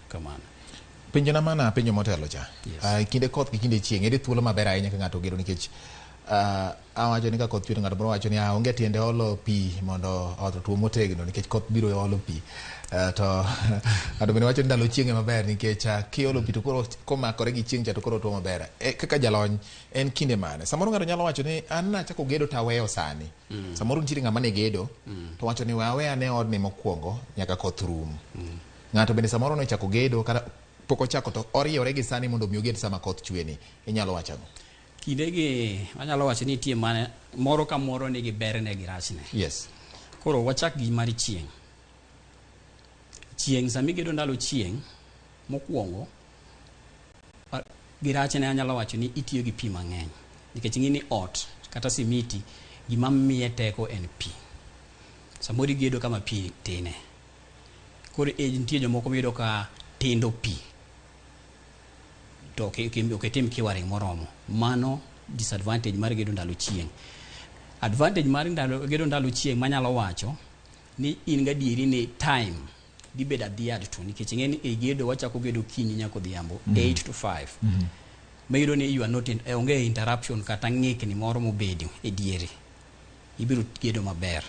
Kamano. Penjona mana penjo motelo cha. Yes. Kinde koth gi kinde chieng' ere thuolo maber ahinya ka ng'ato ogedo nikech awacho ni ka koth chwe to ng'ato moro wacho ni ah, onge tiende olo pi mondo ot otuo motegno nikech koth biro olo pi. To ng'ato bende wacho ni ndalo chieng' ema ber nikech kiolo pi to koro komakore gi chieng' cha to koro otuo maber. Kaka jalony en kinde mane? Samoro ng'ato nyalo wacho ni an nachako gedo to aweyo sani. Samoro nitiere ng'ama ne gedo to wacho ni we awe ane odni mokwongo nyaka koth rum. Ng'ato bende samoro nochako gedo kata pok ochako to oriewore gi sani mondo mi oged sama koth chwe ni. Inyalo wacho ang'o? Kindegi anyalo wacho ni nitie mana moro ka moro nigi berne gi rachne. Koro wachak gi mar chieng'. Chieng' sama igedo ndalo chieng' mokwongo gi rachne anyalo wacho ni itiyo gi pi mang'eny. Nikech ing'e ni ot kata simiti gima miye teko en pi. Samoro igedo kama pi tine. Koro e nitie jomoko miyudo ka tindo pi to ok itim curing moromo. Mano disadvantage mar gedo ndalo chieng'. Advantage mar ndalo, gedo ndalo chieng' manyalo wacho ni in gadieri ni time dhi bedo adhiad to nikech ing'e ni e gedo wachako gedo kinyi nyaka odhiambo 8 to 5. Miyudo ni you are not in, onge interruption kata ng'ikni moro mobedo e diere. Ibiro gedo maber.